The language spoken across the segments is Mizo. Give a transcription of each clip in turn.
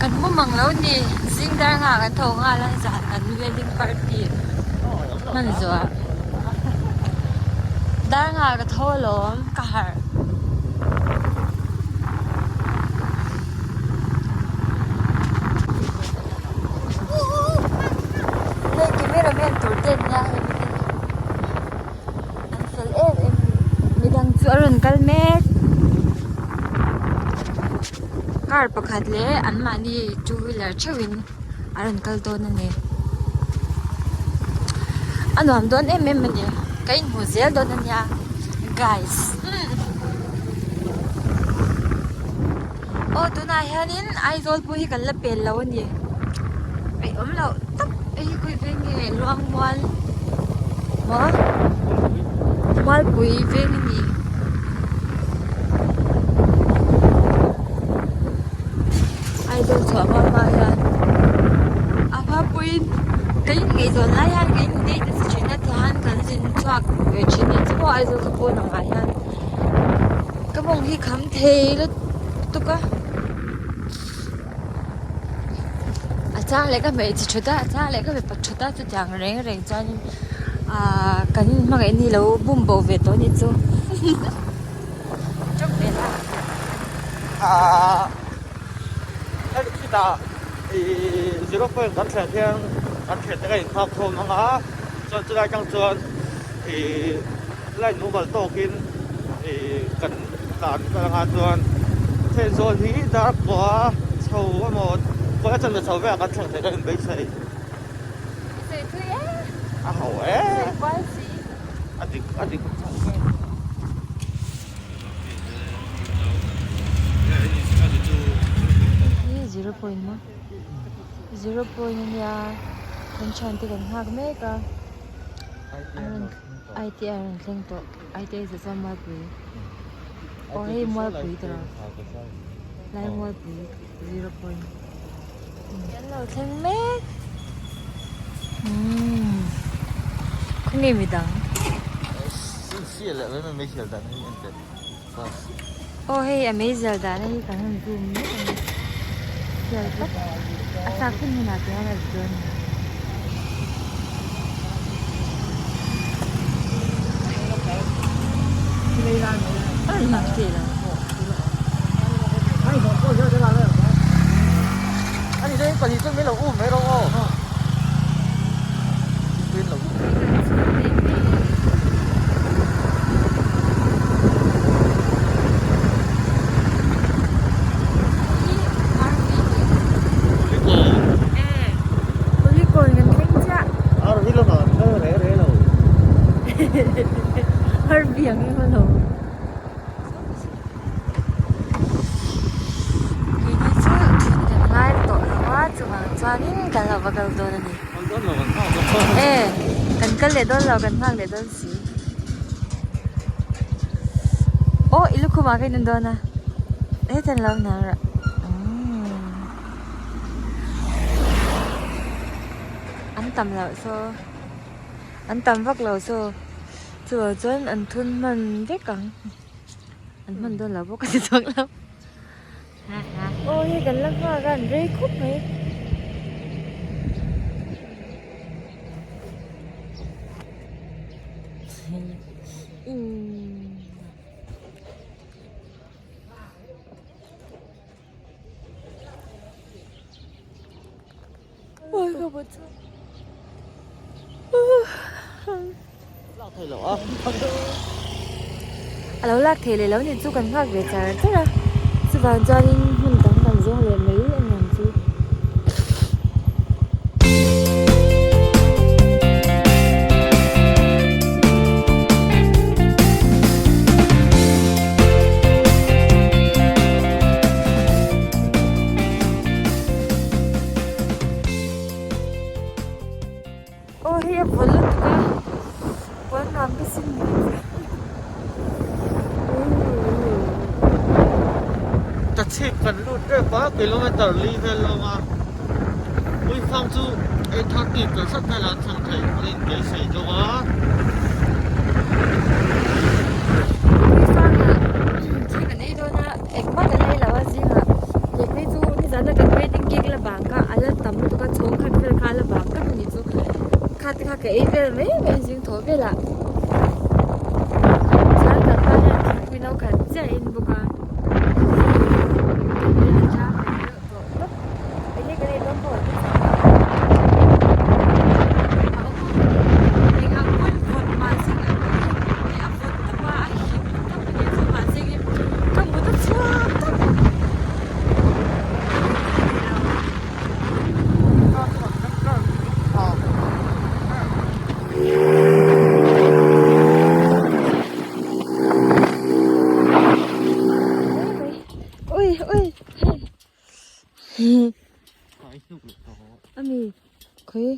Kan mu mang lo ni, zing dar nghah kan tho nghal a, zan kan wedding party hman zuah. Dar nghah ka tho alawm, ka harh. Hei camera man tur te an nia hei mi te hi an fel em em a ni midang chu a rawn kal mek car pakhat leh an mahni two wheeler theuh in a rawn kal dawn a ni a nuam dawn em em a ni ka inhmu zel dawn a nia guys. Aw tunah hianin Aizawl pawh hi kan la pel lo a ni peih awm loh tak hei hi khawi veng nge Luangmual maw Mualpui veng a ni Aizawl chhuah hma hma hian a hma pawhin ka inngaihzawn lai hian ka in date nasa thin a tihian kan zin chhuak ve thin a ni chu pawh Aizawl khaw pawn ang ah hian. Ka mawng hi kham thei lutuk a a chang leh ka hmeichhe thut a a chang leh ka mipa thut a chutiang reng reng chuanin ahh kan hmangaih ni lo bum bo ve tawh anih chu tawng ve la ahh hemi khitah ihh zero point kan thlen hian kan thlen te ka inkhak khawm ang a chuan chulai atang chuan ihh. Line mumal tawkin ih kan tlan kal anga chuan Thenzawl hi dar kua chho emaw kawng a chanve chho velah kan thleng thei ka inbeisei. I sawi thui e. A ho e. Sawi kual si. A dik a dik. Hi 0 point maw 0 point ania kan thiante kan nghak mek a a rawn. ITI a rawn thleng tawh ITI zah chuan Mualpui aw hei Mualpui tawh lai Mualpui zero point an lo thleng mek umm khawnge midang aw hei a meizial dahna hi kan rawn zoom mek a ni sial tak a chak hun hunah te hian a ri dawn a ni. Kulikawn kan thleng chiah. RV lamah an kal reh reh lo. RV ang em alo. Keini chu thun kan ngai tawh lo a chuvang chuanin kan lo va kal dawn a ni. Kal dawn lo kan nghak dawn. E kan kal leh dawn lo kan nghak leh dawn si. Aw i lukhumah ka inun dawn a. Hetiang lo hnang rah. An tam loh saw an tam vak lo saw chuvang chuan an thun hman vek ang an hman dawn lo bawk a ti chuang lo aw hei kan la nghak a an rei khawp mai. A lo lak thei leh lo ni chu kan nghak ve char char a chuvang chuanin hmun dang kan zawng leh mai a ni ang chu. Aw hei a vawl lutuk a vawl nuam ka sim mai Ta chhip kan lut rep a kilometer li vel lawng a Uifang chu 8:30 percent vel an thleng thei an inbeisei deuh a. Uifang ah thil kan ei dawn a engmah kan ei lo a zingah cake phei chu nizan a kan wedding cake. Ka ei vel mai mai zing thaw velah chuan kan pa hian thingpui no khat chiah a in bawk a a chang deuh tawh tawp enge kan ei dawn pawh kan hre chiang lo a awm eng ang pawn vawt mahse a vawt tawp a a him tawp a nia chu mahse ka mut a chhuak tawp. Ui ui hei ami khawi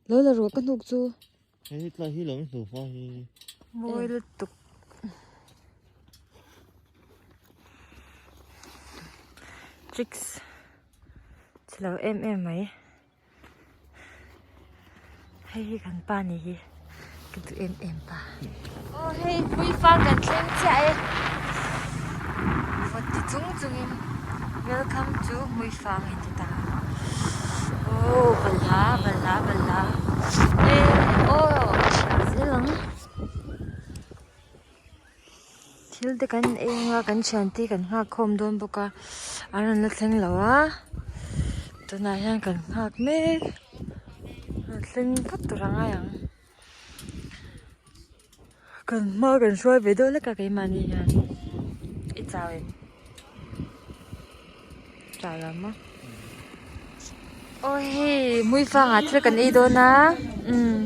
lo la rawh ka hnuk chu hei tlai hi lo hnu hma hi mawi lutuk chicks chhelo em em mai hei hi kan pa ni hi ka duh em em pa aw hei puifa kan thleng chiah e vawt ti chung chungin welcome to hmuifang a inti ta aw balhla balhla balhla e aw a hria zel ang. Thil te kan eng a kan thiante kan nghak khawm dawn bawk a an rawn la thleng lo a tunah hian kan nghak mek rawn thleng phawt tur a ngai ang kan hma kan hruai ve deuh hlek a keimahni hian i chau em chau lam a aw hei hmuifangah thil kan ei dawn a umm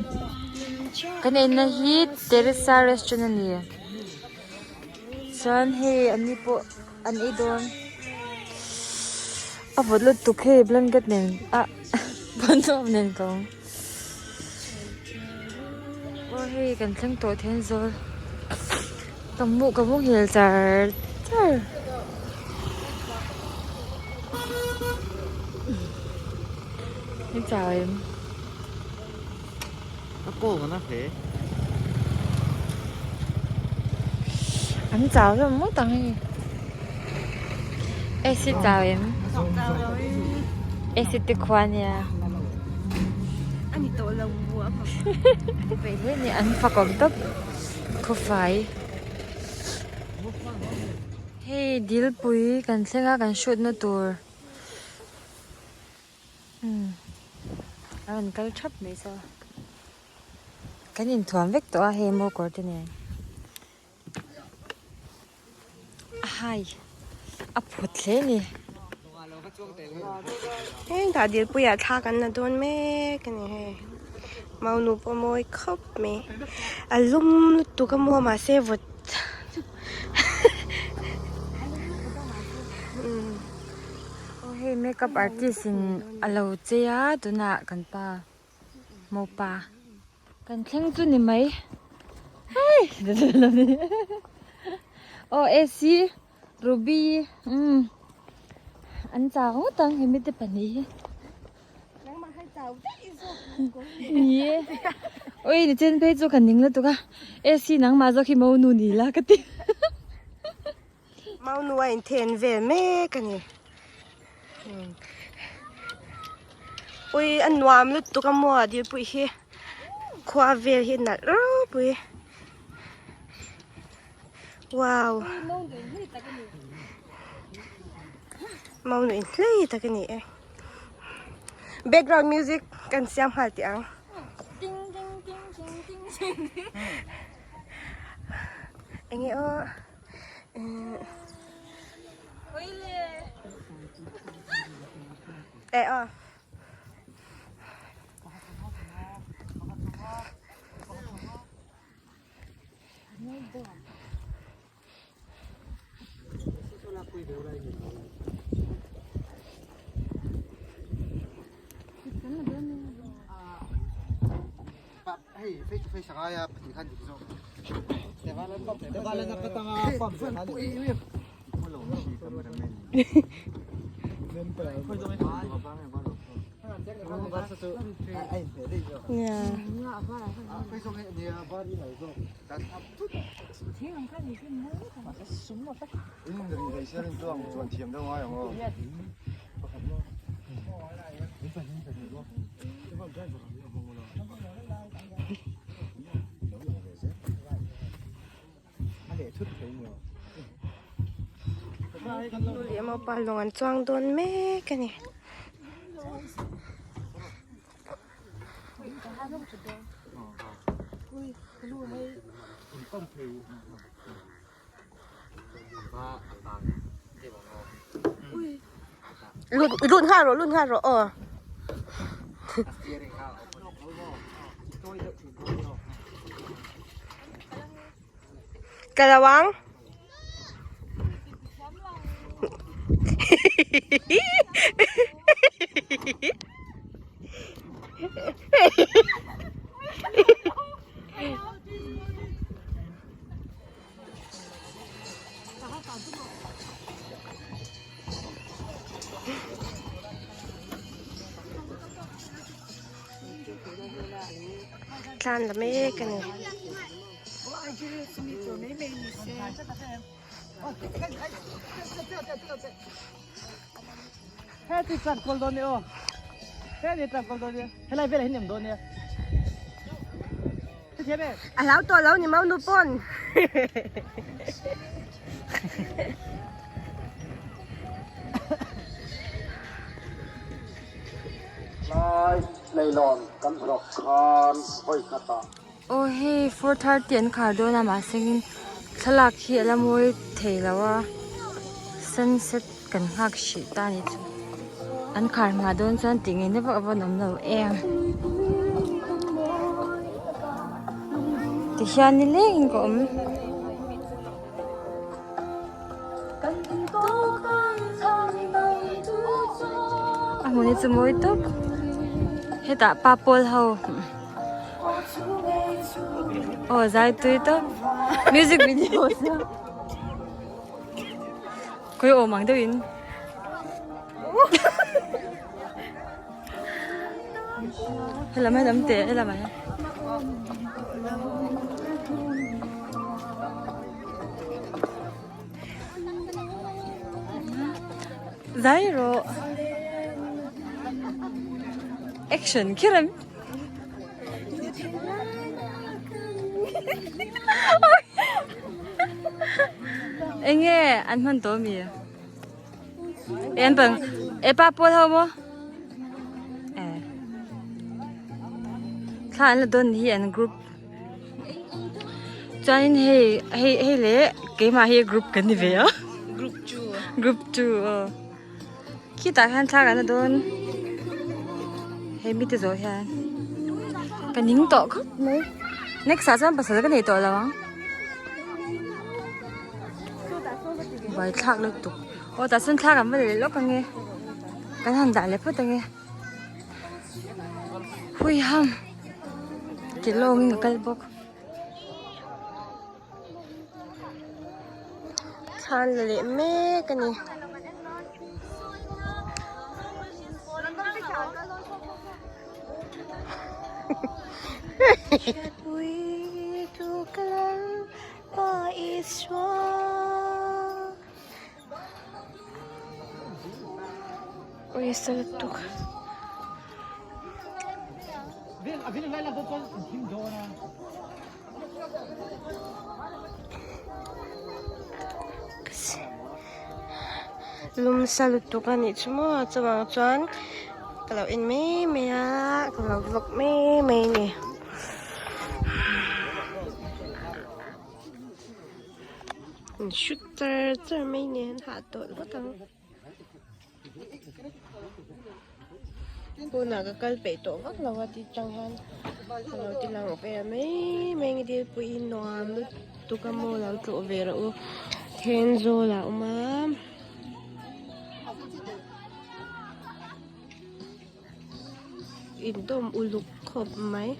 kan eina hi teresa restaurant a ni chuan hei an ni pawh an ei dawn a vawt lutuk hei blanket nen ah puanchhuak nen ka awm aw hei kan thleng tawh thenzawl ka mu ka mu nghil char char. Ni chau em? A kawng an a hle. An chau hlawm ngawt ang hei. Ac chau em? Ac te khua nia. Ani tawh lo mu a Peih hle ni an fakawm tawp khawfai. Hei dilpui kan thleng a kan shoot na tur umm a rawn kal thap mai saw kan inthuam vek tawh a hei maw kawr te nen a hai a phut hle a ni. Heng tah dilpuiah thla kan la dawn mek a ni hei mau nu pawh a mawi khawp mai a lum lutuk a maw mahse vawt. Aw hei makeup artist in a lo chei a tunah kan pa mopa kan thleng chu ni mai hei aw ac ruby umm an chak ngawt ang hemi te pahnih hi. Ni e ui ni chen phei chu ka ning lutuk a AC nangmah zawk hi maunu ni la ka ti. Maunu a inthen vel mek a ni. Ui a nuam lutuk a maw dilpui hi khua vel hi nalh ropui. Wow. Maunu inhlei tak a ni e. Background music kan siam nghal teh ang. Enge aw. E aw. Nu leh maupa lawng an chuang dawn mek a ni. Lut lut nghal rawh lut nghal rawh aw. Ka lo ang. Tlan la mek a ni. A hlau tawh lo ni mau nu pawn. Lai leilawn kan rawk khan vawi khatah. Aw hei 4:30 an khar dawn a mahse in thlalak hi a la mawi thei lo a sunset kan nghak hrih ta a ni chu an khar hma dawn chuan tih ngei na vak a vawn awm lo em tihian nilengin ka awm. A hmun hi chu mawi tawp hetah pa pawl ho aw zai tui tawp music video siam khawi awm ang deuhin helam helam teh helam ah hian. Zai rawh action kher em enge an hman tawh ami e an pang e pa pawl ho maw e thla an la dawn hi an group. Chuanin hei hei hei leh keimah hi group kan ni ve a Group 2 group 2 aw khitah hian thla kan la dawn hei mite zawh hian ka ning tawh khawp mai next ah chuan pasal ka nei tawh lo ang buai thlak lutuk aw tah sawn thla kan va leh lawk ange kan han dah leh phawt ange. Huiham ti lawngin ka kal bawk. Thlan la leh mek a ni. Ui sa lutuk. Lum sa lutuk a nih chu maw chuvang chuan ka lo en mai mai a ka lo vlog mai mai a ni. An shoot char char mai nen hah tawh ngawt ang tunah ka kal peih tawh vak lo a tih chang hian ka lo ti lang ve mai mai nge dilpui nuam lutuk a maw lo tlawh ve rawh u Thenzawl ah a awm a. Indawm uluk khawp mai.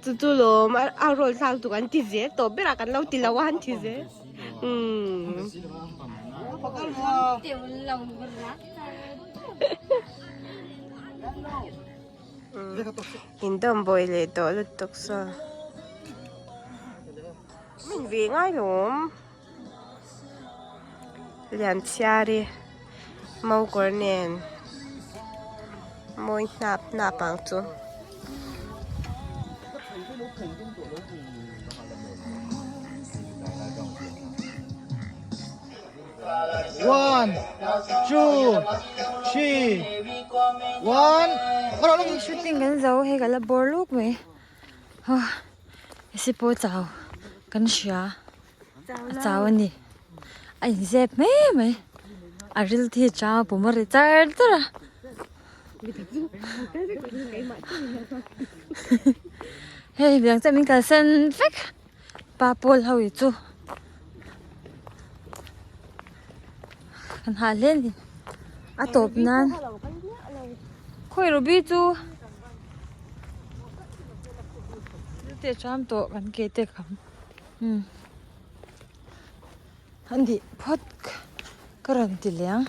Chu chu lawm a rawl thlak tuk an ti zel tawp berah kan lo ti lo a an ti zel umm. In dawm bawi leh tawh lutuk saw min ve ngai lawm. Lianchhiari mawkawr nen mawi hnap hnap ang chu. One, two, three, one. Shooting kan zo hei ka la bawr luk mai esi pawh chau kan hria a chau a ni a inzep mai mai a ril thi chang a pum a ri char char a hei biang chuan min kalsan vek pa pawl ho hi chu kan hah hle a ni a tawp nan khawi ruby chu te cham tawh kan ke te kham. Umm an dih phawt ka rawn ti leh ang.